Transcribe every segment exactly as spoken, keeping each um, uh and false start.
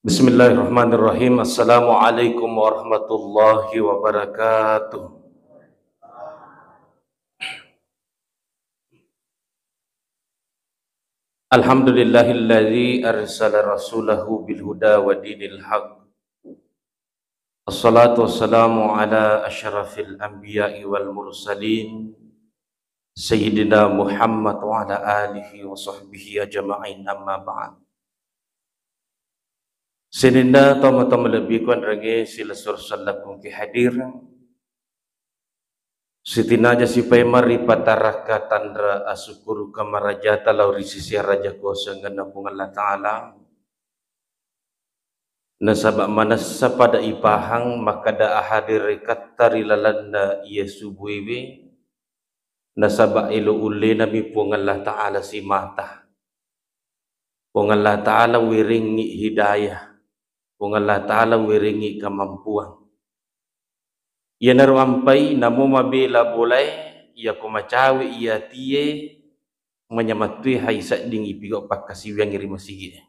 Bismillahirrahmanirrahim. Assalamualaikum warahmatullahi wabarakatuh. Alhamdulillahilladzi arsala rasulahu bil huda wa dinil haq. Assalatu wassalamu ala asyrafil anbiya'i wal mursalin, Sayyidina Muhammad wa ala alihi wa sahbihi ajma'in, amma ba'd. Sininna tomatoa malebbiku enrengnge silessureng sellekku engkae hadir. Sitinaja sipaimeng ripatarakka tanra asukkuruka marajata lao ri sisi araja kuasangenna Puang Allah Ta'ala. Nasaba manessa pada ipahang makkeda ahadirikatta ri lalenna iya subuewe, nasaba elo ullenami Puang Allah Ta'ala simata. Puang Allah Ta'ala werengngi hidayah. Puang Allah Ta'ala werengngi kamampuang. Iyanaro ampai namo mabela bolae, iyako macawe i atie, manyamattui hai sedding ipigau pakkasiwiangngi ri masigi'e.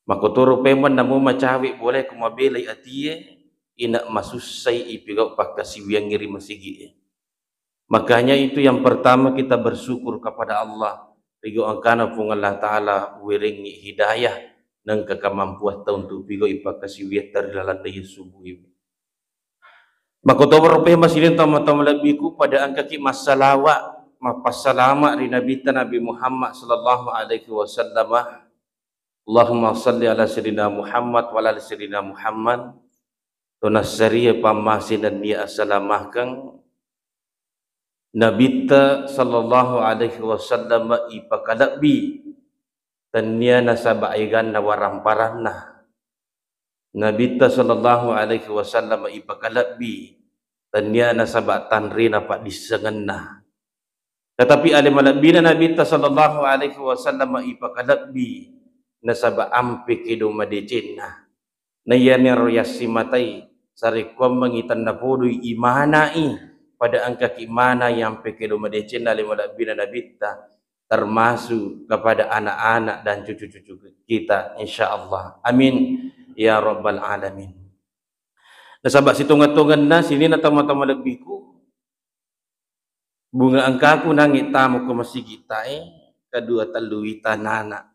Makkotoro paimeng namo macawe bolae ko mabelai atie, ina masussai ipigau pakkasiwiangngi ri masigi'e. Makanya itu yang pertama kita bersyukur kepada Allah. Rigau engkana Puang Allah Ta'ala werengngi hidayah, nengka kamampuatta untuk pigau pakkasiwiatta ri lalenna iya subuewe. Makkotoro paimeng sininna tomatoa malebbiku pada engkaki massalawa, mappassalama ri Nabitta Nabi Muhammad sallallahu alaihi wasallam. Allahumma salli ala Sayyidina Muhammad wa ala ali Sayyidina Muhammad. Tonassarie pammase nennia assalamakeng Nabitta sallallahu alaihi wasallam ipakalebbi, tennia nasaba eganna waramparanna. Nabitta sallallahu alaihi wasallam ipakalebbi, tennia nasaba tanrena paddissengenna. Tetapi ale malebbina Nabitta sallallahu alaihi wasallam ipakalebbi, nasaba ampe kedo madecenna. Naiyanaro yassimatai, sarekkuammengngi tennapodoi imanai, pada engkaki manai ampe kedo madecenna ale malebbina Nabitta, termasuk kepada anak-anak dan cucu-cucu kita, insyaallah. Amin ya rabbal alamin. Nasaba sitonga-tonganna sininna tomatoa malebbiku, bunga engkaku nangnge tama ko masigi'tae, kadua tellu wita nana.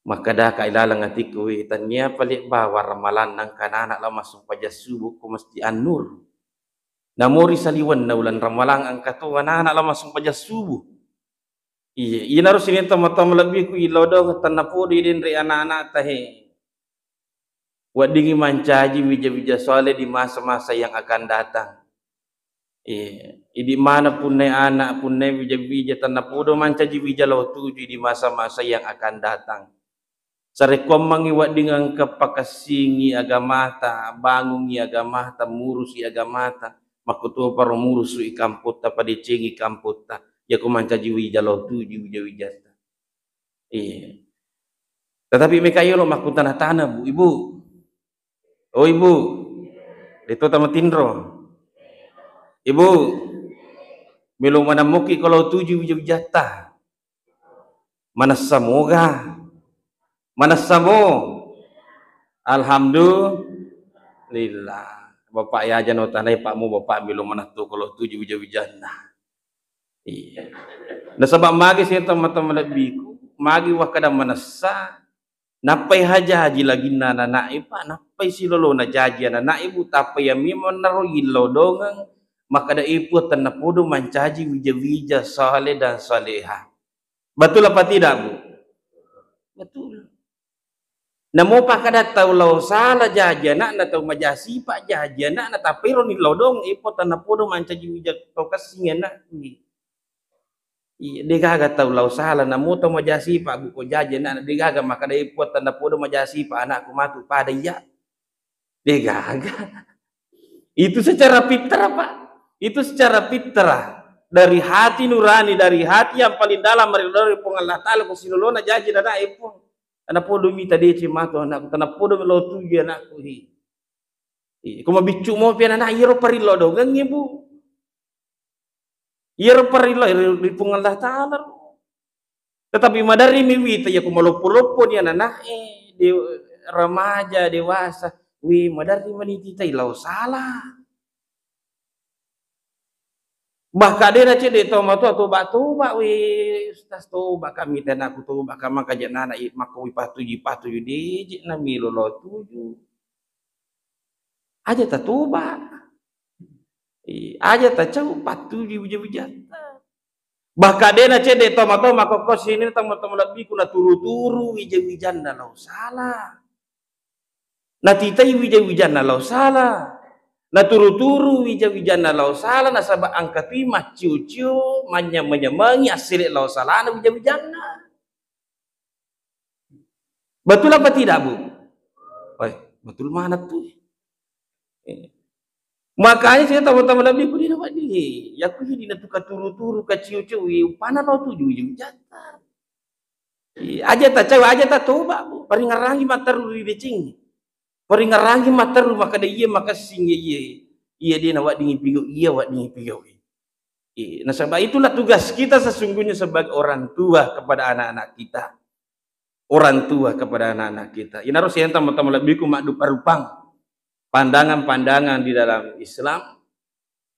Makkedaka ilaleng atikku, "We, tennia pale bawang ramalanna engka nana lao massumpajang subuh ko Masjid An-Nur. Namo ri saliwenna uleng ramalang engka to nana lao massumpajang subuh." Iya, iyanaro sininna tomatoa malebbiku, ilodong tennapodo denre anak-anakta he. Weddingngi mancaji wija-wija soleh di masa-masa yang akan datang. Iya, idi mana punnai anak, punnai wija-wija tennapodo mancaji wija lao tuju di masa-masa yang akan datang. Sarekkuammengngi wedding engka pakessingi agamata, bangungngi agamata, murusi agamata, makkutoparo murusu i kampotta, padecengi kampotta, yako mancaji wija lao tuju wija-wijatta. Iya. Tetapi meka yolo makkutana-tana, Bu, Ibu. Oh, Ibu. Deto tamatinro. Ibu. Melo manammoki kalau tuju wija-wijatta. Manessa moga. Manessa mo. Alhamdulillah. Bapak ya aja no tanai Pak mu Bapak melo manatto kalau tuju wija-wijanna. Iya. Nasaba magi sininna tomatoa malebbiku, magi wakkeda manessa, nappai hajaji laginna anana'e, Pak, nappai silolona jaji anana'e, Bu, tappa iya memang naro illodongeng, makkeda, "Eh, Puang, tennapodo mancaji wija-wija, saleh dan saleha." Betul apa tidak, Bu? Betul. Namo pakkeda tau lao sala jaji anakna, tau maja sipa jaji anakna, tappa ero nillodong, "Eh, Puang, tennapodo mancaji wija tau kessing anakku." Iya, degaga tau lao sala, namo tau maja sipa, Bu, ko jaji anakna, degaga makkeda, "Eh, Puang, tennapodo maja sipa anakku matu pada iya." Degaga. Itu secara fitrah, Pak. Itu secara fitrah. Dari hati nurani, dari hati yang paling dalam, ri Puang Allah Ta'ala, ko silolona jaji anakna, "Eh, Puang, tennapodo mita deceng matu anakku, tennapodo melo tuju anakku, hi." Iya, ko mabiccu mopi anana'e, iyaro parillodongengngi, Bu. Iyaro parillodongeng ri Puang Allah Ta'ala ro. Tetapi maderri mi wita, iya ko maloppo-loppo ni anana'e, dew-, remaja, dewasa, wé, maderri mani titai lao sala. Bahkan dé' nacédé' tau matoa toba'-toba', wé, Ustaz, toba' kami, tena ku toba' ka maka ja'na ana' i-, maka wé patuju-patuju, dé'jé' namelo lao tuju. Aja' tatoba'. Iya, aja' tacau pattuju wija-wijatta. Bahkan dé' nacédé' tau matoa makkokko sininna tau-tau malebbiku naturu-turu wija-wijanna lao sala. Natitai wija-wijanna lao sala. Naturu-turu wija-wijanna lao sala nasaba' engka toi maccio-cio, manynyameng-nyamengi, assele' lao salana wija-wijanna. Betul apa tidak, Bu? Woi, betul maneng tu. Eh. Makanya saya tau-tau malebbiku dé' nawedding. Iya ku dé' natuka turu-turu, kaciu-ciu, wi, upana lao tuju wija-wijatta. Iya, aja' tacau, aja' tatoba', Bu. Paringngerangngi matteru ri décéng. Paringngerangngi matteru makkeda, iya makessing, iya, iya. Iya dé' nawedding ipigau', iya wedding ipigau'. Iya, nasaba' itulah tugas kita sesungguhnya sebagai orang tua kepada anak-anak kita. Orang tua kepada anak-anak kita. Inaro sininna tau-tau malebbiku maddupa-rupang pandangan-pandangan di dalam Islam,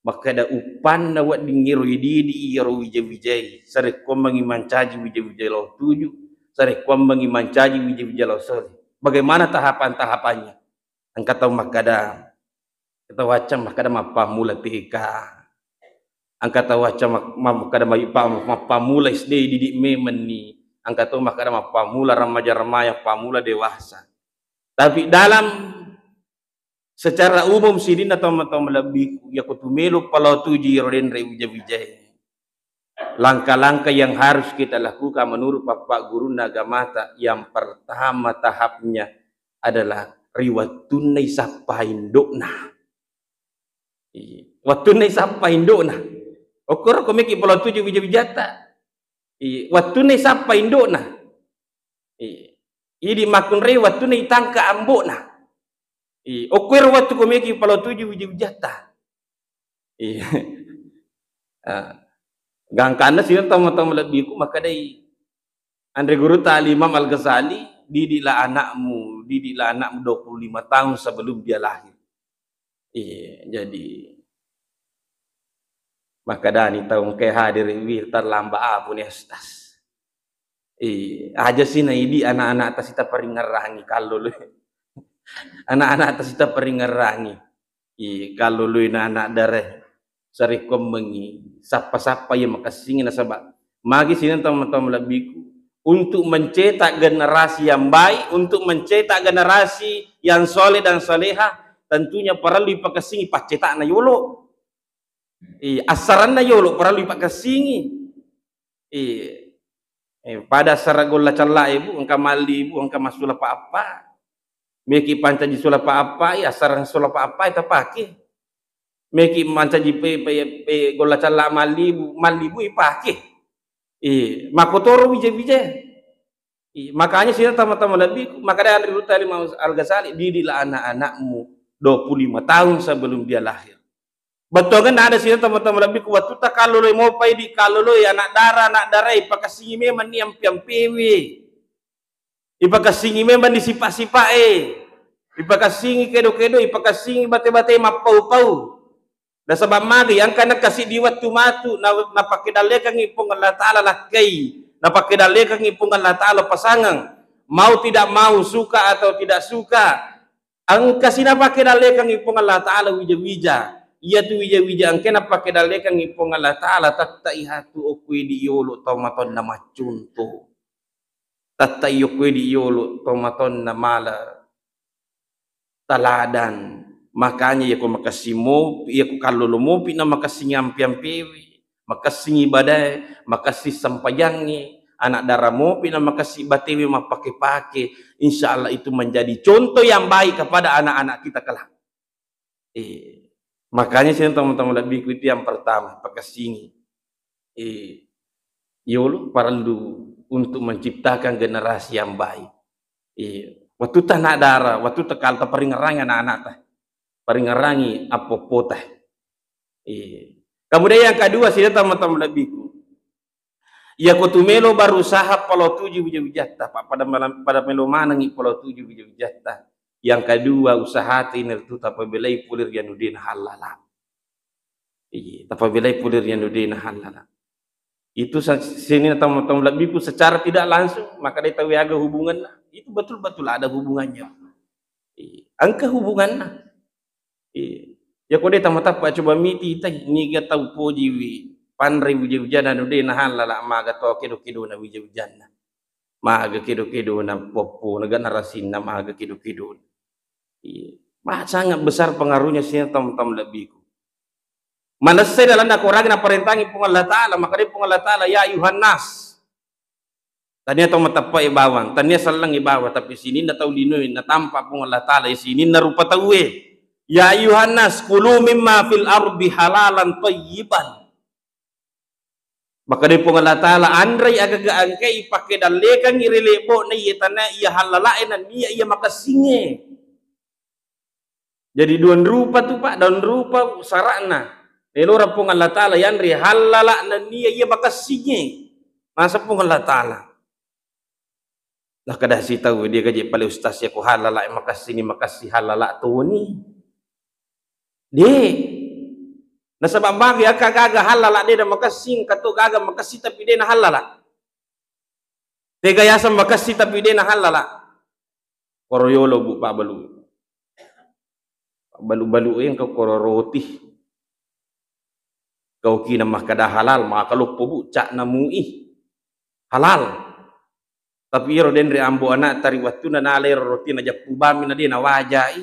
makkeda uppanna wedding iyaro ididi' iyaro wija-wijai, sarekkuammengngi mancaji wija-wija lao tuju, sarekkuammengngi mancaji wija-wija lao sole. Bagaimana tahapan-tahapannya? Engka tau makkeda, engka tau accang makkeda mappammula T K. Engka tau accang mak-, ma-, makkeda ma-, pa-, mappammula S D, didi' memenni. Engka tau makkeda mappammula remaja-remaja, pammula dewasa. Tapi dalam secara umum sininna tau-tau malebbiku, iya ko tumelo pa lao tuju iyaro denre wija-wijae. Langkah-langkah yang harus kita lakukan menurut bapak gurunna agamata, yang pertama tahapnya adalah ri wettunna isappa indo'na. Iya. Wettunna isappa indo'na. Okkoro ko meki polo tuju wija-wijatta. Iya. Wettunna isappa indo'na. Iya. Idi makkunrai wettunna itangka ambo'na. Iya. Okko ero wettu ko meki polo tuju wija-wijatta. Iya. Ah. Gangkanna sininna tau-tau malebbiku makkedai, anre gurutta Al-Imam Al-Ghazali, didiklah anakmu, didiklah anakmu dua puluh lima tahun sebelum dia lahir. Iya, jadi makkedani tau engkae hadir wi terlambat apa ni, Ustaz? Iya, aja sih naidi anak-anak tasita paringngerangi kallolo. Anak-anak tasita paringngerangi. Iya, kalloloi na anak darae. Sarekkuammengngi, sappa-sappa iya makessingngi nasaba magi sininna tau-tau malebbiku. Untuk mencetak generasi yang baik, untuk mencetak generasi yang soleh dan soleha, tentunya parellu ipakessingngi pacceta'na yolo. Iya, assaranna yolo parellu ipakessingngi. Iya. Eh, pada assara golla calla'e, Bu, engka malli, Bu, engka massula pa appa. Meki pancaji sula pa appa, iya, assarang sula pa appa tapake. Meki mancaji pe, pe, pe golla calla malli, Bu, malli, Bu, ipake. Iya, makkotoro wija-wija. Iya, makanya sininna tau-tau malebbiku, makkedai anre gurutta Imam Al-Ghazali, didiklah anak-anakmu dua puluh lima tahun sebelum dia lahir. Bettuangenna ada sininna tau-tau malebbiku, wettutta kalloloi mopai idi, kalloloi anak dara, anak darae, ipakessingngi memanni ampe-ampewe. Ipakessingngi memanni sipa-sipae. Ipakessingngi kedo-kedo, ipakessingngi bate-bate mappau-pau. Nasaba magi, engka nakka siddi wettu matu na, napakedallekengngi Puang Allah Ta'ala lakkai, napakedallekengngi Puang Allah Ta'ala pasangeng, mau tidak mau, suka atau tidak suka, engka si napakedallekengngi Puang Allah Ta'ala wija-wija. Iyatu wija-wija engka napakedallekengngi Puang Allah Ta'ala, tettai hatu okko idi yolo tau matonna maccuntu. Tettai okko idi yolo tau matonna mala taladan. Makanya iyako makessing mopi, iyako kallolo mopi na makessing ampe-ampewe, makessing ibadae, makessing sempajangnge, anak dara mopi na makessing batewe mappake-pake, insya Allah itu menjadi contoh yang baik kepada anak-anak kita kelak. Eh, makanya sininna tau-tau malebbiku itu yang pertama, pakessingngi. Eh, yolo parellu untuk menciptakan generasi yang baik. Eh, wettutta anak dara, wettutta kal-, taparingngerangi anak-anakta, paringngerangi appoppota. Eh, kemudian yang kedua, sininna tau-tau malebbiku, Iyako tu melo berusaha palo tuju wija-wijatta, pa-, pada malam, pada melo manengngi palo tuju wija-wijatta. Yang kedua, usahata inaritu tapabelai pole ri anu de nahallala. Iya, tapabelai pole ri anu de nahallala. Itu sa-, sininna tau-, tau malebbiku secara tidak langsung, maka de tau aga hubunganna. Itu betul-betul ada hubungannya. Iya, engka hubunganna. Iya. Iyako de tau matappa, coba miti tai, niga tau pojiwi, panrei wija-wijana anu de nahallala, maga to kedo-kedona wija-wijanna. Maga kedo-kedona poppona, ga narasinna, maga kedo-kedona. Iya. Ma-, sangat besar pengaruhnya sininna tau-, tau malebbiku. Manessai lalenna Korang naparentangi Puang Allah Ta'ala, makkedai Puang Allah Ta'ala, "Ya ayuhan nas." Tania tau mateppe'e bawang, tania sellengngi bawang, tapi sininna tau linoe natampa Puang Allah Ta'ala, sininna rupa tauwe. "Ya ayuhan nas, kulu mimma fil ardi halalan thayyiban." Makkedai Puang Allah Ta'ala, "Anrei agaga engkae ipakkedallakengngi ri lebbo'na iye tanae iya hallala'e nennia iya makessingnge." Jadi duang rupa tu, Pak, duang rupa sara'na. Elora Puang Allah Ta'ala yanre hallala nennia iya makessingnge. Naseng Puang Allah Ta'ala. Nakkeda sitau, "Dia gaji pale ustaz ya ko hallala makessing, makessi hallala toni." De. Nasaba magi akka gaga hallala de na makessing, kato gaga makessi tapi de na hallala. Tega yaseng makessi tapi de na hallala. Koro yolo, Bu, pabbalu. Pabbalu-balu engka koro roti. Kau kina makkeda halal, maka loppo, Bu, ca'na mui. Halal. Tapi iyaro denre ambo ana'ta ri wettunna nalai ro roti najeppu bammi na de nawajai.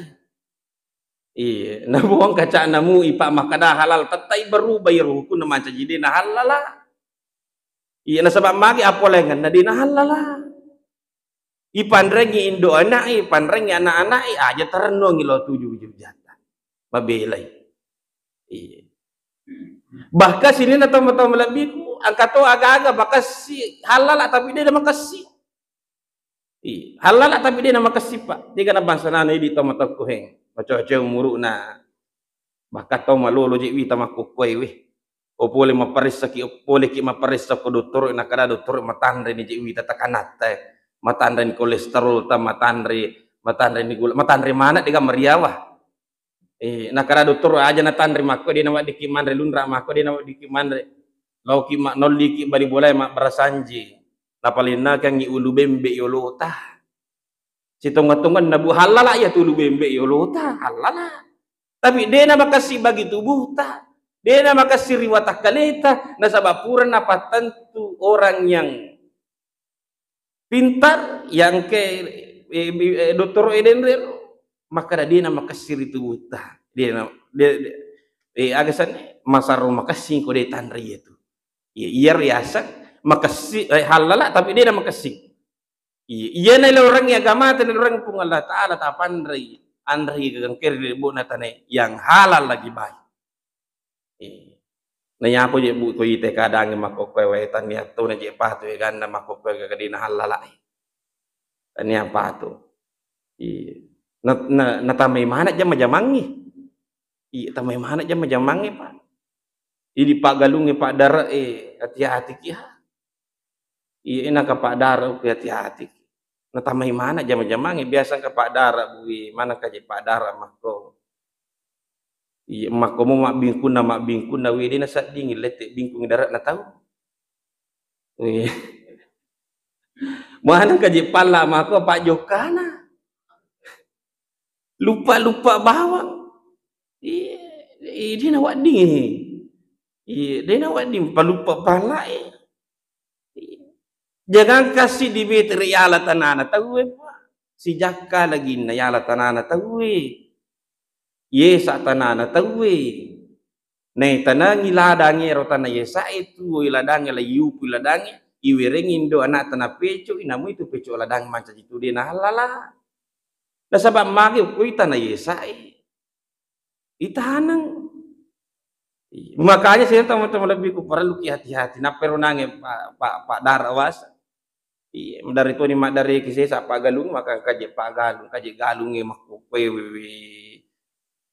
Iya, nabuang kaca'na mui, Pak, makkeda halal, tettai berubah iyaro hukunna mancaji de na hallala. Iya, nasaba magi apolengenna de na hallala. Ipanrengi indo ana'i, ipanrengi ana'-ana'i, aja tarennuangi lao tuju wija-wijatta. Mabelai. Iya. Bahkan sininna tau-tau malebbiku, engka to aga-aga makessi hallala tapi de na makessi. Iya, hallala tapi de na makessi, Pak. Tega na bangsa nana idi tau matakku heng. Macoa-coa umuru'na. Bahkan tau malolo je wita makkukkoe we. O pole maparessaki, o poleki maparessa ko dottoro, nakada dottoro matanre ni je wita takanatta. Matanre ni kolesterol ta, matanre, matanre ni gula, matanre mana dega mariawa. Eh, nakada dottoro aja natanre makko de naweddikki manre lunra, makko de naweddikki manre. Laoki ma-, nolliki bali bolae mabbarasanji. Napalennakangi ulu bembe yolota. Sitonga-tonganna, Bu, hallala iya tu ulu bembe yolota, hallala. Tapi de na makessi bagi tubuhta, de na makessi ri watakkaleta, nasaba pura napattentu orang yang pintar, yang ke, eh, eh, dottoro e denre, makkeda de na makessi ri tubuhta. De na, de, de, eh, aga senna, masarro makessing ko de tanre iya tu. Iya, iya riaseng makessi, eh, hallala tapi de na makessing. Iya, iya na ilorengngi agamata, ilorengngi Puang Allah Ta'ala, tapanrei, anrei gagangkeri ri lebbo'na tanae yang halal lagi baik. Iya. Na yako je, Bu, ko ite kadangnge makkokkoe wae, tania to na je patu eganna makkokkoe gaga de na hallala. Tania patu. Iya. Na, na, natamai mana jama-jamangngi. Iya, tamai mana jama-jamangngi, Pak. Idi paggalungnge, Pak, dare e, hati-hati ki, ha. Iya, ina ka Pak Dara, oke, hati-hati. Natamai mana jama-jamangnge, biasa ka Pak Dara, bui, mana ka je Pak Dara makko. Iya, makko mo mabbingkunna, mabbingkunna, wede na sedding, lette bingkung dara na tau. Iya. Mana ka je palla makko Pak Jokkana. Lupa-lupa bawang. Iya, iya, de na wedding. Iya, de na wedding, palupa palae. Iya. Jangan kasi di bete ri yala tanana tauwe, Pak. Sijakka lagi na yala tanana tauwe. Yesa tanana tauwe. Naitanangi ladangnge ro tana yesae, tuwoi ladangnge, laiyupui ladangnge, iwerengngi indo ana'ta napeco'i, namuitu peco' ladangnge mancaji tu de nahallala. Nasaba magi ukkoi tana yesae. Itaneng. Iya. Makanya saya teman-teman lebih ku perlu ki hati-hati. Nappa ero nange Pak, Pak, Pak Dara wasa. Iya, maderri toni maddareki sesa paggalung, maka kaje paggalung, kaje galungnge makkukkoe wewe.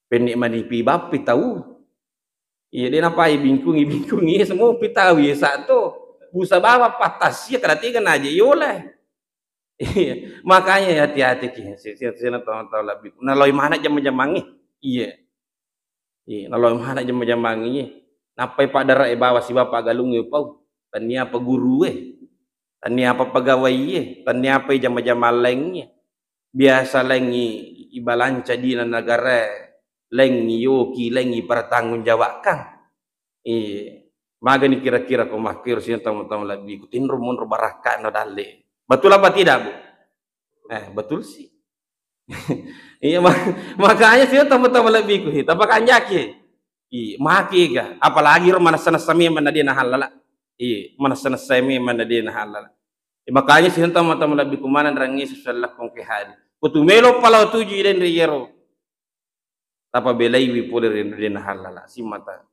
Penne manipi bappi tau. Iya, de napai bingkungi, bingkungi, semua pi tau, iya, sa to. Busa bawang pattassia kada tega naje yola. Iya, makanya hati-hati ki, si-, si-, sina tau-tau lebbi. Naloi mana jama-jamangnge? Iya. Iya, naloi mana jama-jamangnge. Nappai paddara e bawa siba paggalung e pau. Tania apa guru e. Tania apa pegawai e. Tania apa jama-jamang laingnge. Biasa laingngi ibalanca dina negara, laingngi yoki, laingngi pertanggung jawabkan. Iya. Magani kira-kira ko makkiro sini tau-tau lebbi ku tinro monro barakka no dalle. Betul apa tidak, Bu? Eh, betul sih. Iya, ma-, makanya sih tau-tau lebbi ku, tapakanjaki. Iya, maki ga. Apalagi ro manessa-nessa memang na dia nahallala. Iya, manessa-nessa memang na dia nahallala. Iya, makanya sih tau-tau lebbi ku maneng rangi sesuai lakkong ke hari. Kutu melo pala tuju den ri yero. Tapabelaiwi pole ri anu de nahallala, simmata.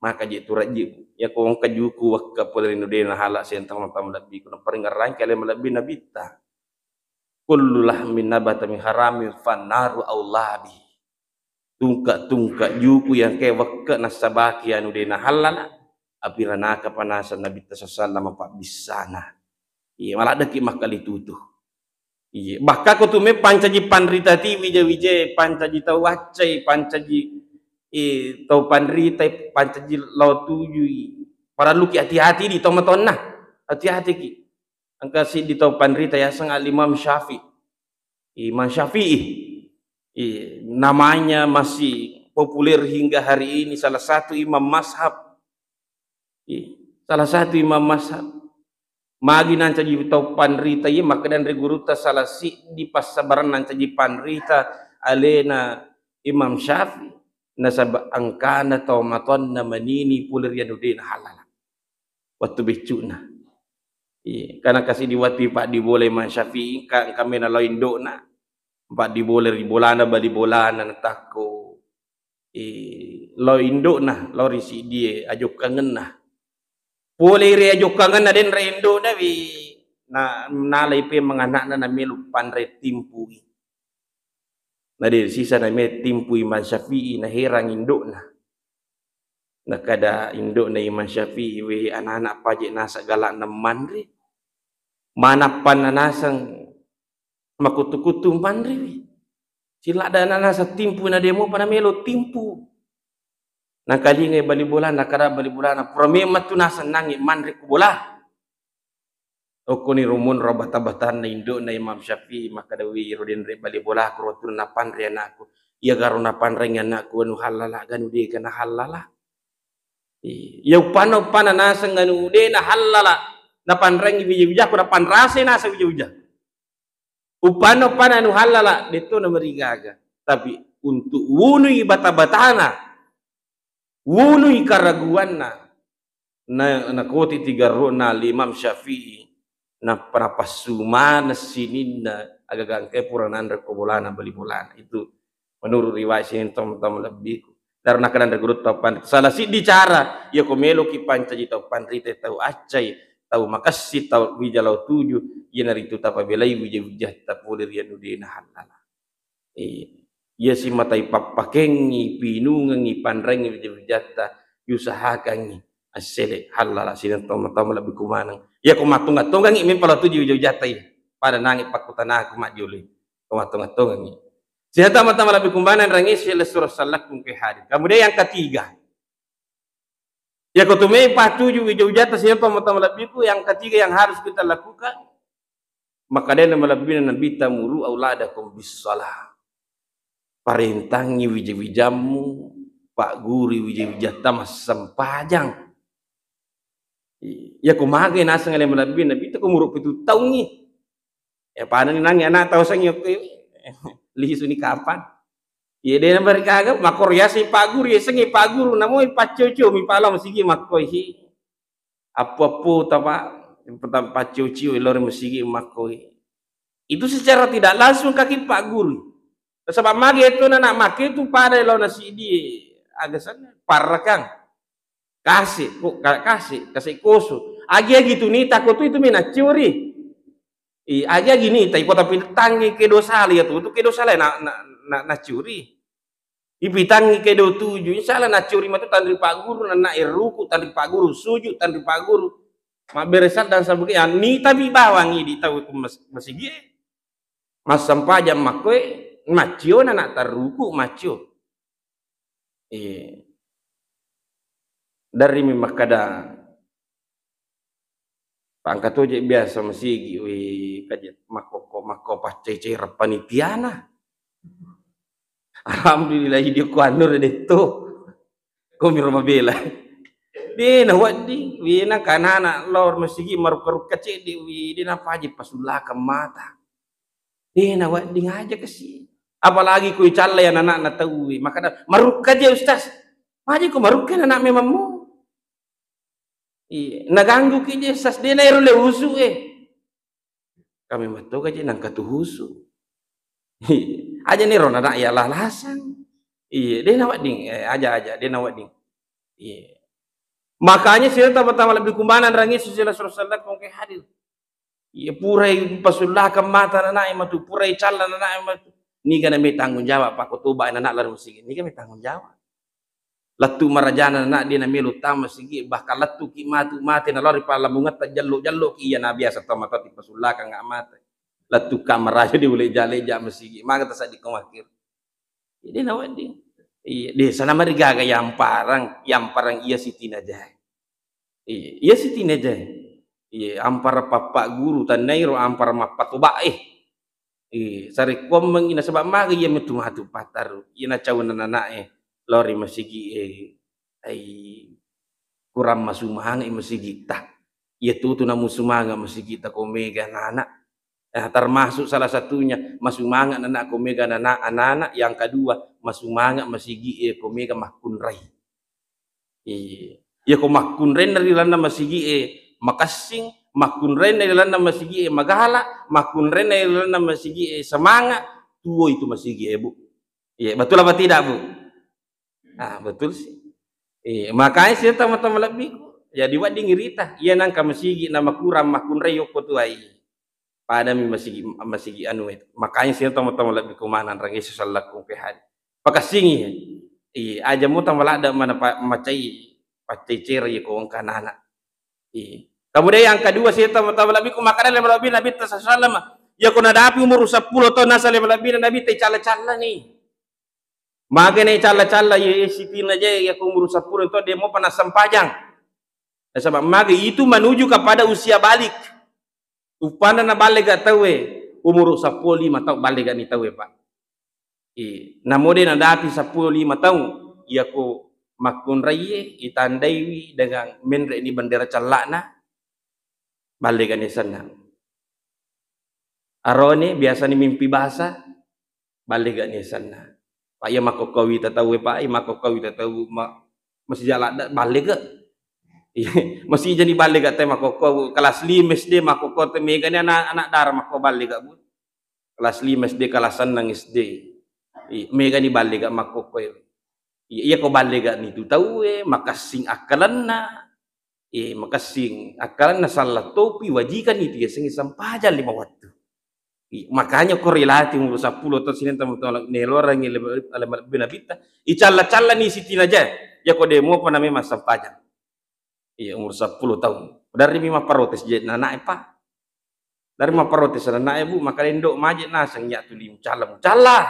Maka je tu rajji, ya ko engka juku wakka pole ri anu de nahallala sentang tama lebbi, kuna paringerrangki ale malebbi nabitta. Kullu lahmin nabata min haramin fannaru aula bih. Tungka-tungka juku yang ke wakka nasabaki anu de nahallala, api ranaka panasa nabitta sallallahu alaihi wasallam pabbissana. Iya, maladdeki makkalitutu. Iya, bahkan ko tu me pancaji panrita ti wija-wija, pancaji tau waccai, pancaji, eh, tau panrita, pancaji lao tujui. Parelluki hati-hati di tau matonna. Hati-hati ki. Engka siddi tau panrita yaseng Al Imam Syafi'i. Imam Syafi'i. Iya, namanya masih populer hingga hari ini, salah satu imam mazhab. Iya, salah satu imam mazhab. Magi nancaji tau panrita, iya, makkedanre gurutta salah siddi passabarang nancaji panrita alena Imam Syafi'i, nasaba engkana tau matonna manini pole ri anu de nahallala. Wettu beccu'na. Iya, kana kasi di wettu paddibola Imam Syafi'i, ka-, engka mena lao indo'na. Paddibola ri bolana, bali bolana, natakko, eh, lao indo'na, lao ri siddie ajokkangenna. Pole ri ajokkangenna denre indo'na wi, na-, nalai pemeng ana'na namelo panre timpui. Na de sisa name timpui Imam Syafi'i, naherang indo'na. Nakada indo'na Imam Syafi'i, "We, anana paje nasa galakna manre. Manappanna naseng makutu-kutu manrewi. Siladdana nasa timpu na demo pada melo timpu." Nakalingai bali bolana, nakada bali bolana, "Pura memang tu nasennangi manre ku bola." Okkoni rumunro bata-batanna indo'na Imam Syafi'i, makkada, "Wi, iro denre bali bolaku ro wettunna napanre anakku. Iya garo napanrengi anakku anu hallala, ganu dega nahallala." Iya, uppanna, uppanna naseng anu de nahallala, napanrengi wija-wijaku, napanrasai naseng wija-wija. Uppanna, uppanna anu hallala, detto namarigaga. Tapi untuk wunui bata-batana, wunui karaguanna, na, nakoti tigarro'na Al Imam Syafi'i, nappa napassu maneng sininna, agaga engkai pura nanre ko bolana, bali bolana. Itu menurut riwayat sining tau-tau malebbiku. Daro nakada anre gurutta tau panrita. Salah siddi cara, iya ko meloki pancaji tau panrita, tau accai, tau makessi, tau wija lao tuju, iyanaritu tapabelai wija-wijatta pole ri anu de nahallala. Eh, iya simatai pappakengngi, pinungengngi, panrengngi wija-wijatta, iusahakangngi assele hallala sining tau-tau malebbiku maneng. Iya ko mattonga-tongangngi mempa lao tuju wija-wijatta iya. Pada nangi pakkutanaku majjolo. Ko mattonga-tongangngi. Sining tau-tau malebbiku maneng rangi sile sura sallakkung ke hadir. Kemudian yang ketiga, iya ko tu me patuju wija-wijatta sining tau-tau malebbiku, yang ketiga yang harus kita lakukan, makkedana malebbina Nabitta, "Muru auladakum bis shalah." Parentangngi wija-wijammu pagguru wija-wijatta massempajang. Iya ko magai naseng ale malebbina Nabitta, ko umuru pitu taungngi. Ya, panani nangi anak tau sengi okko, lisuni kapan? Iya, de nabari gaga, makkoro yaseng pagguru, yasengngi pagguru, namoi paccio-cio mi pala masigi makkoi. Appu-appu tapa, tapa paccio-cio lori masigi makkoi. Itu secara tidak langsung kaki pagguru. Nasaba magi itu anak make tu pada laona sidi, aga senna, parrakang. Kase, ko-, ka-, kase, kase koso. Agi-agi tu nita ko tu itu mi naccuri. I, agi-agi nita iko tapi tangi ke dosa le ya tu, tu ke dosa le na, na, na, naccuri. Ipitangi ke do tuju, insya Allah naccuri matu tanri pagguru, nanna eruku tanri pagguru, sujud tanri pagguru. Mabbere saddang sabuke, ya, nitabi bawang idi tau ku mas-, masigi e. Massempajang makkoe, maccio na nak tarruku, maccio. Eh, dari mi makkada, pangka toje biasa masigi, wi, kaje makkokko, makko paccai-cai panitiana. Alhamdulillah, idi ko anu re detto. Ko miro mabela. De na wedding, wi, na kanana lor masigi marukka-rukka cedde, wi, de na paji pasullakang mata. De na wedding aja kasi. Apalagi ko icalla ya anak-anak tau, wi. Makada, "Marukka je, Ustaz." Paji ko marukka anak memangmu. Iya, naganggu ki je, Ustaz, de na ero le usu e. Kami mattoga je nangka tu husu. Iya. Aja ni rona nak ya lalasang. Iya, de na wedding, eh, aja, aja, de na wedding. Iya. Makanya sih tama-tama lebih kumanan rangi sila Rasulullah kong ke hadir. Iya, purai pasullakang mata anak matu, purai callan anak matu. Niga na me tanggung jawab, pakko toba anak lari musigi. Niga me tanggung jawab. Lettu marajana anak de na melo tama sigi, bahkan lettu ki matu mate na lori palamungatta jallo-jallo ki iya na biasa tau mata ti pasullakang nggak mate. Lettu ka maraja di ule jale ja masigi. Maka tasadi ko makir. Jadi na wedding. Iya, de sana marigaga yamparang, yamparang iya sitinaja. Iya, iya sitinaja. Iya, ampara pappa guru tannairo ampara mappatoba e. Iya, sarekkuammengi nasaba maga iya metu matu pattaru. Iya na cauna nanae lori masigi e. Ai kurang masumanga masigitta. Iya tutu namusumanga masigitta ko mega nana. Eh, termasuk salah satunya masumanga nana ko mega nana anak-anak. Yang kedua, masumanga masigi e ko mega makkunrai. Iya. Iya ko makkunrainna ri lalenna masigi e makessing, makkunrainna ri lalenna masigi e magala, makkunrainna ri lalenna masigi e semangat, tuo itu masigi e, Bu. Iya, betul apa tidak, Bu? Ah, betul sih. Iya, makanya sih teman-teman lebihku. Jadi wedding irita, iya nangka masigi na makurang makkunrai yokko tuai. Padami masigi, masigi anu itu. Makanya sih teman-teman lebih kumanan rangi sallakku ke hari. Pakassingi. Iya, aja mu tama ladda mana pa-, macai, paccai cera iya ko engka nana. Iya. Kemudian yang kedua sih teman-teman lebih kumakan lebih Nabi sallallahu alaihi wasallam. Ya ko nadapi umur sepuluh tahun nasa lebih Nabi Nabi te cala-cala nih. Magane calla-calla ye sitina je ya ko umur sepuluh to de mopa nassempajang. Nasaba mage itu menuju kepada usia balik. Upana naballe ga tauwe umur sepuluh lima tau balle ga ni tauwe, Pak. I, namo de nadapi sepuluh lima tau, iya ko makkunraiye itandaiwi dengan menre ni bendera cella'na, balle ga ni senna. Arone biasani mimpi basa, balle ga ni senna. Pak, iya makkokko wita tauwe, Pak, iya makkokko wita tau ma-, masija ladda, balle ga. Iya, masija ni balle ga te makkokko, kelas lima S D makkokko te mega ni anak, anak dara makko balle ga, Bu. Kelas lima S D, kelas enam S D. I, mega ni balle ga makkokko. Iya, iya ko balle ga ni tu tauwe, makessing akkalenna. Eh, makessing akkalenna salla topi wajikani tu yasengnge sempajang lima wettu. Eh, makanya ko rilati umur sepuluh taung sining tama-tama nelorangngi le-, le-, le-, nabitta. Icalla-calla ni sitinaja. Yako de mopa na memang sempajang. Iya, umur sepuluh taung. Dari mi mapparotes je nanae, Pak. Dari mapparotes nanae, Bu, maka lendo maje naseng ya tu limu calla, mucalla.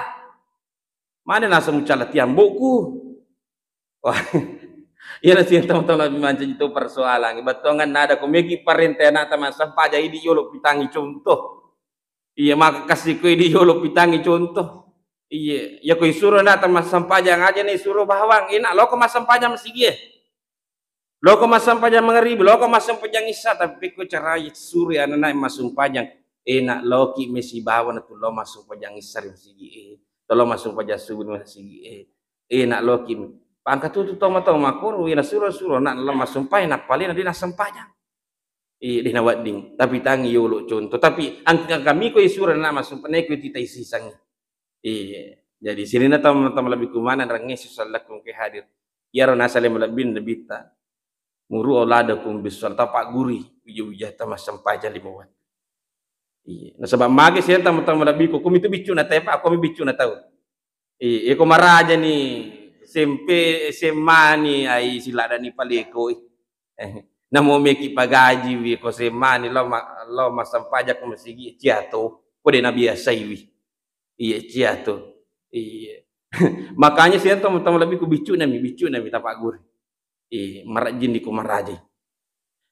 Mana naseng mucalla tiambokku. Wah, iya na sing tau-tau lebih mancaji to persoalan. Bettuangan nada ko megi parenta anakta massempajang idi yolo pitangi contoh. Iya, maka kasih ko idi yolo pitangi contoh. Iya, ya ko isuro anakta massempajang aja nih suro bawang. Enak lo ko massempajang masigi e. Loko massempajang mangaribi, loko massempajang issa, tapi pekko carai suri ananae massumpajang, enak loki mesibawa na tu lo massumpajang issa ri masigi e, to lo massumpajang subuh ri masigi e, enak loki. Pangka tutu toma-toma koro, wina suro-suro, nak lo massumpajang, nappalena de nassempajang. Eh, de nawedding, tapi tangi yolo contoh, tapi angka kami ko isuro na massumpajang, neko tita isisangi. Iya. Jadi sininna tama-tama lebih kumana rangnge sisallakku ke hadir. Iyaro nasale malebbin nabitta. Muru auladakum bis-shalah, tapagguri wija-wijata massempajang lima wettu. Iya. Nasaba mage sininna tama-tama lebih ko, komi tu biccu na tepa, komi biccu na tau. Iya, ko maraja ni S M P, S M A ni, ai siladani paleko. Eh, Namo meki pagajiwi ko semmani lo ma-, lo massempajang ko masigi ciato, ko de nabiasaiwi. Iya ciato. Iya. Makanya sininna tau-tau lebbi ku biccu nami, biccu nami tapagguru. Iya, marajin di ko maraji.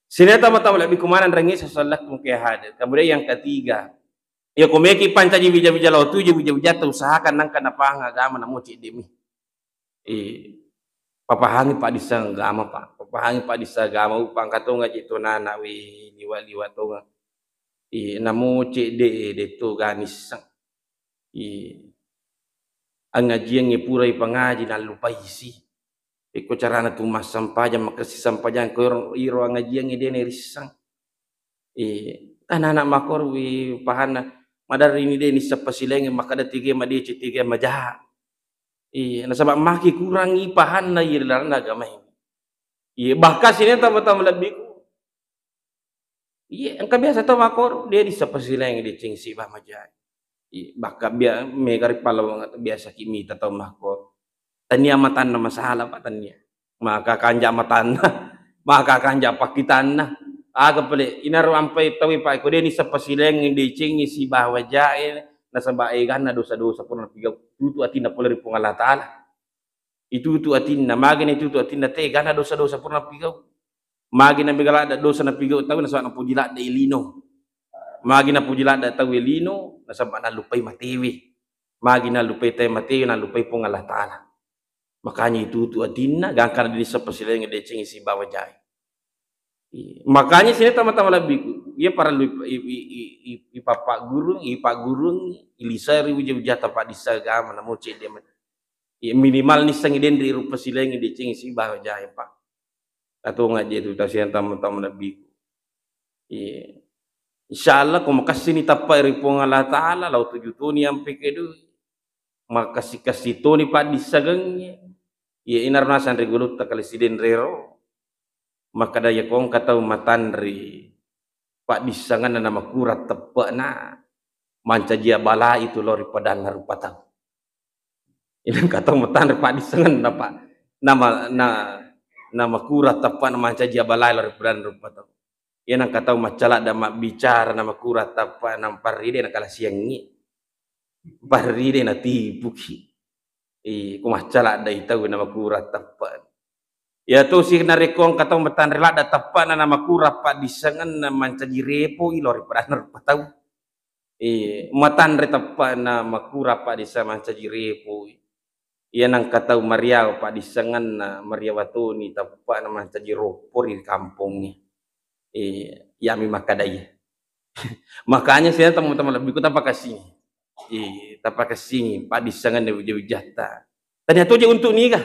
Sininna tau-tau lebbi ku maneng rengi sesalakku ke hadir. Kemudian yang ketiga, ya ko meki pancaji wija-wija lao tu, wija-wija ta usahakan nangka napahang agama namo cedde mi. Eh, papahangi paddisseng agama, Pak. Papahangi paddisseng agama, upangka tonga je tonana we liwa-liwa tonga. Eh, namo cedde, eh, detto ganisseng. Eh, angajiangnge purai pangaji nallupaisi. Pekko carana tu massempajang, makessing sempajang ko iro, iro angajiangnge de nerisseng. Eh, kan anak makor wi pahanna, madarrini de nisseng pasilaingnge, makkada tiga madeceng, tiga majaha. Iya, nasaba maki kurangi pahanna iya ri lalenna agamae. Iya, bahkan sininna tau-tau lebbiku. Iya, engka biasa tau makkoro, de nisseng pasilaing deceng siba majae. Iya, bahkan bia-, mega ri Pallawang atau biasa ki mita tau makkoro. Tania matanna masalah, Pak, tania. Maka kanja matanna, maka kanja pakkitanna. Aga pale, inaro ampai tau, Pak, ko de nisseng pasilaing decengi sibawa jae, nasaba eganna dosa-dosa pura napigau. Tutu atinna pole ri Puang Allah Taala. Itutu atinna, magi na itutu atinna, tegana dosa-dosa pura napigau. Magi na mega ladda dosa napigau tau, nasaba napuji ladda lino. Magi napuji ladda tau lino, nasaba nallupai matewe. Magi nallupai tau matewe, nallupai Puang Allah Taala. Makanya itutu atinna, gangkana de nisseng pasilaing decengi sibawa jae. Iya. Makanya sininna tau-tau lebbiku, iya parellu ip-, i-, i-, i-, i-, ipappagurung, ipaggurung, iliseri wija-wijata paddisseng agama, namo cedde ma-, iya, minimal nissengi denri rupa silaingnge decengi sibawa jae, Pak. Atonga je tu tasiang tau-tau lebbiku. Iya. Insya Allah ko makessini tappa ri Puang Allah Taala, lao tuju toni ampe kedui. Makessi-kessi toni paddissengengnge. Iya, inaro naseng ri gulutta kale sidenrero. Makkada iya ko engka tau matanre paddissengenna namakurang teppe'na, mancaji abala itu lao ri padanna rupa tau. Iya, engka tau matanre paddissengenna, Pak. Nama, na, namakurang teppe'na mancaji abala lao ri padanna rupa tau. Iya, nengka tau macca ladda mabbicara namakurang teppe'na parride nakalasiangngi. Parride natipuki. Eh, ko macca ladda i tau namakurang teppe'na. Iya tosi narekko engka tau matanre ladda teppe'na namakurang paddissengenna mancaji repoi lao ri padanna rupa tau. Eh, matanre teppe'na makurang paddisseng mancaji repoi. Iya nengka tau mariawa paddissengenna mariawa toni teppe'na mancaji roppo ri kampongnge. Eh, iyami makkada iya. Makanya sininna tau-tau lebbiku tapakessingi. Eh, tapakessingi paddissengenna wija-wijatta. Tania toje untuk niga?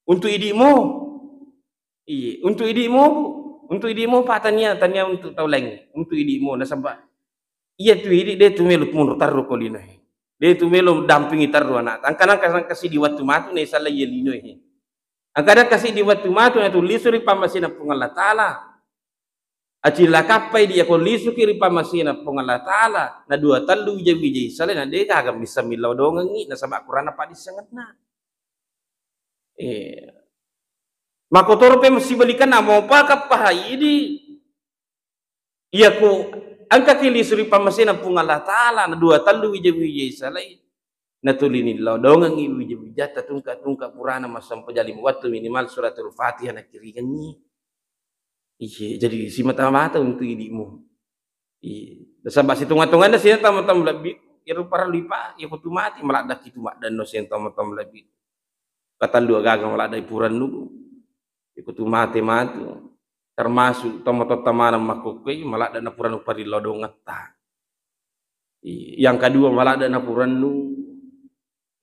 Untuk idi'mu. Iya, untuk idi'mu, Bu. Untuk idi'mu, Pak, tania, tania untuk tau laing. Untuk idi'mu, nasaba iya tu idi de tu melo munro terru ko linoe. De tu melo dampingi terru anak. Engka nengka, nengka siddi wettu matu na isala iya linoe. Engka nengka siddi wettu matu na tu lisu ri pammasena Puang Allah Taala. Acilla kappai dia ko lisuki ri pammasena Puang Allah Taala, na dua tellu wija-wija isala na de gaga misseng millau dongengngi nasaba kurana paddissengenna. Eh. Makkotoro pe sibalikanna, mopa kappaha idi. Iya ku engkaki lisu ri pammasena Puang Allah Taala, na dua tellu wija-wija isalai. Natulini lao dongengngi wija-wijatta tungka-tungka purana massempajang lima wettu minimal suratul Fatihah nakiringengngi. Iya, jadi simata-mata untuk idi'mu. Iya. Nasaba sitonga-tonganna sininna tau-tau lebbi, iyaro parellu ipa, iya ko tu mati, maladdaki tu maddenno sininna tau-tau lebbi. Katellu agaga maladda ipurennu. Iya ko tu mate matu. Termasuk tomatoatta maneng makkukkue, maladda napurennu parillau dongetta. Iya. Yang kedua, maladda napurennu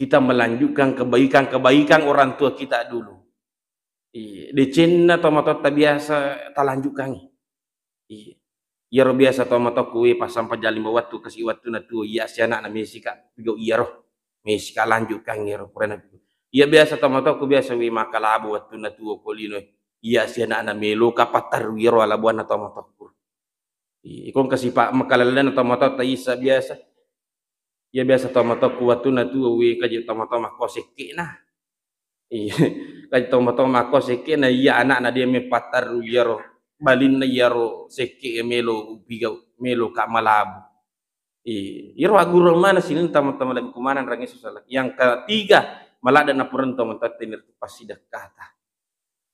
kita melanjutkan kebaikan-kebaikan orang tua kita dulu. Iya, decenna tomatoatta biasa talanjutkangngi. Iya. Iyaro biasa tomatoakku we passampajang lima wettu kasi wettunna tuo, iya si anakna mesika pigau iyaro. Mesika lanjutkangngi iyaro purana. Iya biasa tomatoakku biasa we makkalabu wettunna tuo ko lino. Iya si anakna meloka patterru iyaro alabuanna tomatoakku. Iya, iko engka sipa-, makkalellena tomatoatta isa biasa. Iya biasa tomatoakku wettunna tuo we kaji tomatoa makko sekke'na. Iya, kaji tomatoa makko sekke'na iya anakna dia mepatterru iyaro. balinna iyaro sekke e melo upiga, melo ka malabu. Iya, iyaro aggurung maneng sining tama-tama lebbi kumaneng rangi sosala. Yang ketiga, maladde napureng to matatte nirtu passidekkata.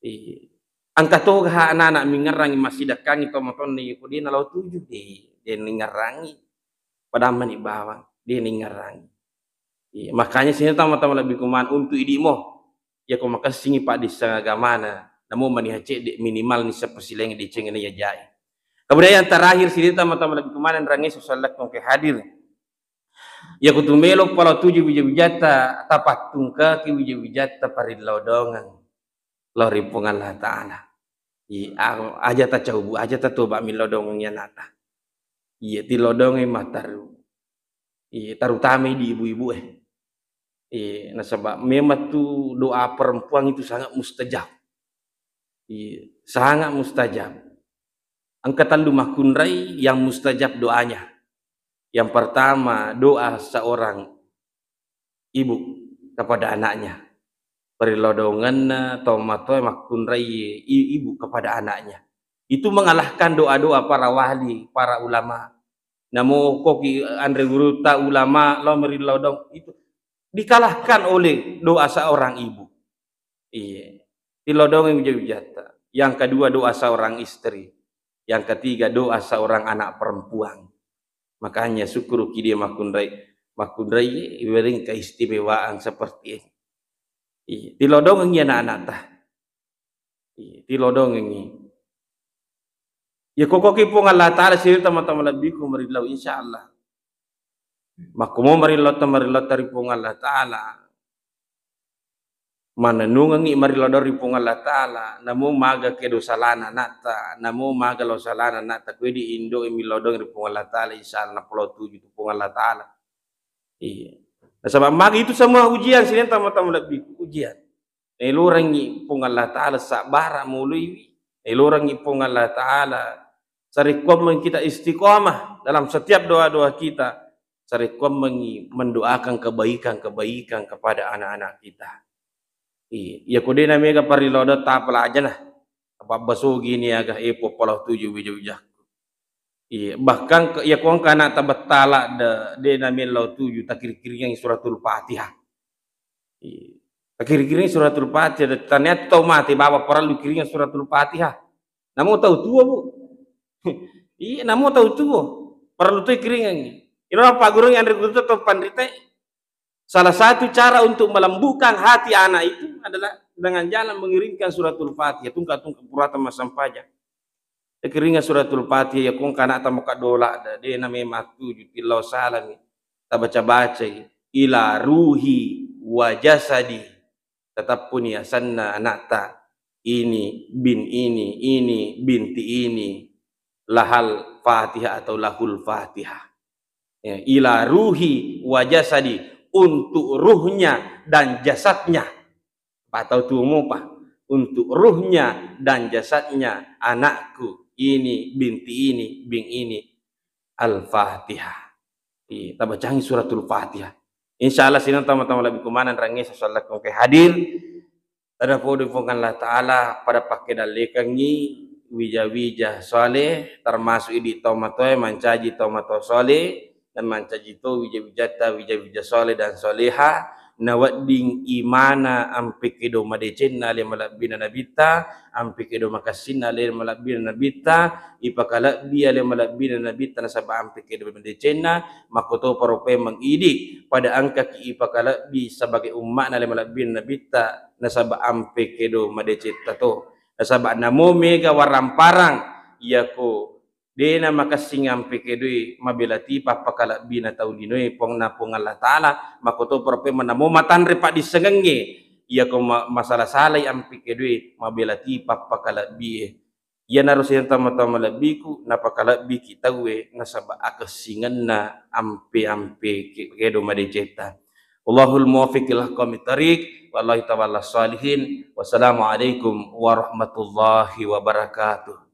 Iya. Engka toga ha anak-anak mingerangi massidekkangi to matonni ko de nalao tuju, de, de ningerangi. Padang mani bawang, de ningerangi. Iya, makanya sining tama-tama lebbi kumaneng untuk idi mo. Iyako makessingi paddisseng agamana, namo maniha cedde minimal nisseng persilaing deceng na iya jae. Kemudian yang terakhir sining tama-tama lebbi kumaneng rangi sosala ko engka hadir. Iyako tu melo pala tuju wija-wijatta, tapattungkaki wija-wijatta parillau dongeng lao ri Puang Allah Ta'ala. Iya, aja tacaubu, aja tatoba millau dongeng anakta. Iya, tillau dongeng mataru. Iya, terutama di ibu-ibu e. Iya, nasaba memang tu doa perempuan itu sangat mustajab. Iya, sangat mustajab. Engka tellu makkunrai yang mustajab doanya. Yang pertama, doa seorang ibu kepada anaknya. Parillau dongenna tomatoa makkunrai i-, ibu kepada anaknya. Itu mengalahkan doa-doa para wali, para ulama. Namo koki anre gurutta ulama lao merillau dong, itu dikalahkan oleh doa seorang ibu. Iya. Tillau dongeng wija-wijatta. Yang kedua, doa seorang istri. Yang ketiga, doa seorang anak perempuan. Makanya sukkuruki dia makkunrai, makkunrai iwering keistimewaan seperti ini. Iya, tillau dongengi anak-anakta. Iya, tillau dongengi. Ya kokoki Puang Allah Ta'ala sining tama-tama lebbiku merillau, insya Allah. Makkumo merillau ta, merillau ta ri Puang Allah Ta'ala. Manennungengngi marillau ri Puang Allah Ta'ala, namo maga kedo salana anakta, namo maga lao salana anakta, kue di indo e millau dong ri Puang Allah Ta'ala, insya Allah napolao tuju tu Puang Allah Ta'ala. Iya. Nasaba maga itu semua ujian sining tama-tama lebbiku, ujian. Elorangngi Puang Allah Ta'ala sabbara muluiwi, elorangngi Puang Allah Ta'ala sarekkuammeng kita istiqomah dalam setiap doa-doa kita, sarekkuammengngi mendoakan kebaikan-kebaikan kepada anak-anak kita. Iya, iya ko de namega parillau dong tapalajana, apa basogi ni aga epo palau tuju wija-wijakku. Iya, bahkan ke, iya ko engka anakta bettala de, de namellau tuju takiri-kiringang suratul Fatihah. Iya. Takiri-kiring suratul Fatihah, de tania tau mate baba parellu kiringang suratul Fatihah. Namo tau tuo, Bu. Iya, namo tau tuo. Parellu toi kiringangngi. Ino paggurungngi anre guru to panrita. Salah satu cara untuk melembutkan hati anak itu adalah dengan jalan mengiringkan suratul Fatihah, tungka-tungka purata massempajang. Ikiringa suratul Fatihah, ya kong kana tamo kadola, de na memang tuju, tillau salami, tabaca-bacai, ila ruhi wa jasadi. Tetap puni asanna anakta, ini bin ini, ini binti ini, lahal Fatihah atau lahul Fatihah. Ya, ila ruhi wa jasadi, untuk ruhnya dan jasadnya. Patau tuo mopa, untuk ruhnya dan jasadnya anakku ini, binti ini, bing ini, Al-Fatihah. Iya, tabacangi suratul Fatihah. Insya Allah sining tama-tama lebbi kumaneng rangi sosala ko engka hadir. Tada podo Puang Allah Ta'ala pada pakke dallekengngi wija-wija soleh, termasuk idi tomatoe mancaji tomatoa soleh, dan mancaji to wija-wijatta wija-wija soleh dan soleha, nawedding imana ampe kedo madecenna ale malebbina nabitta, ampe kedo makessinna ale malebbina nabitta, ipakalebbi ale malebbina nabitta nasaba ampe kedo madecenna, makkotoparo pemeng idi pada engkaki ipakalebbi sebagai umma'na ale malebbina nabitta nasaba ampe kedo madecetta to. Nasaba namo mega waramparang iyako dena makessing ampe kedoi mabela tipa pakalebbina tau linoe Puangna Puang Allah Ta'ala, makkotoparo pemeng namo matanre paddissengengnge iyako ma-, masala-salai ampe kedoi mabela tipa pakalebbie. Iyanaro sining tama-tama lebbiku, napakalebbiki tauwe nasaba akessingenna ampe-ampe ke-, kedo madecetta. Wallahul muwaffiq ila aqwamit thariq, wallahi tawalla sholihin. Wassalamualaikum warahmatullahi wabarakatuh.